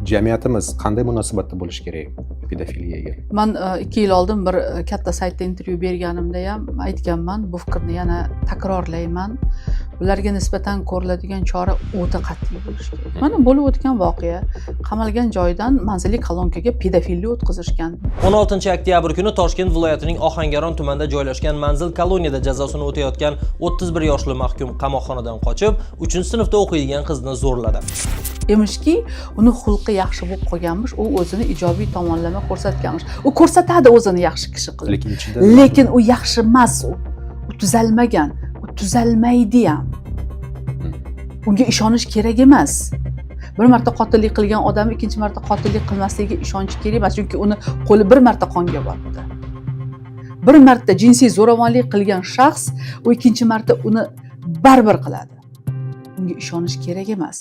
Jamiyatimiz qanday munosabatda bo'lishi kerak pedofiliyaga? Man 2 yil oldin bir katta saytda intervyu berganimda ham aytganman, bu fikrni yana takrorlayman: ularga nisbatan ko'riladigan chora o'ta qat'iy bo'lishi kerak. Mana bo'lib o'tgan voqea, qamalgan joyidan manzilli kolonkaga pedofilni o'tkazishgan. 16 oktyabr kuni Toshkent viloyatining Ohangaron tumanida joylashgan manzil koloniyada jazosini o'tayotgan 31 yoshli mahkum qamoqxonadan qochib, 3-sinfda o'qiydigan qizni zo'rladi. Emishki, uni xulqi yaxshi bo'lib qolganmish, u o'zini ijobiy tomonlama ko'rsatganmish. U ko'rsatadi o'zini yaxshi kishi qilib. Lekin ichida Lekin u yaxshi emas, u tuzalmagan, u tuzalmaydi ham. Unga ishonish kerak emas. Bir marta qotillik qilgan odam ikkinchi marta qotillik qilmasligiga ishonch kerak emas, chunki uni qo'li bir marta qonga botdi. Bir marta jinsiy zo'ravonlik qilgan shaxs u ikkinchi marta uni baribir qiladi. Unga ishonish kerak emas.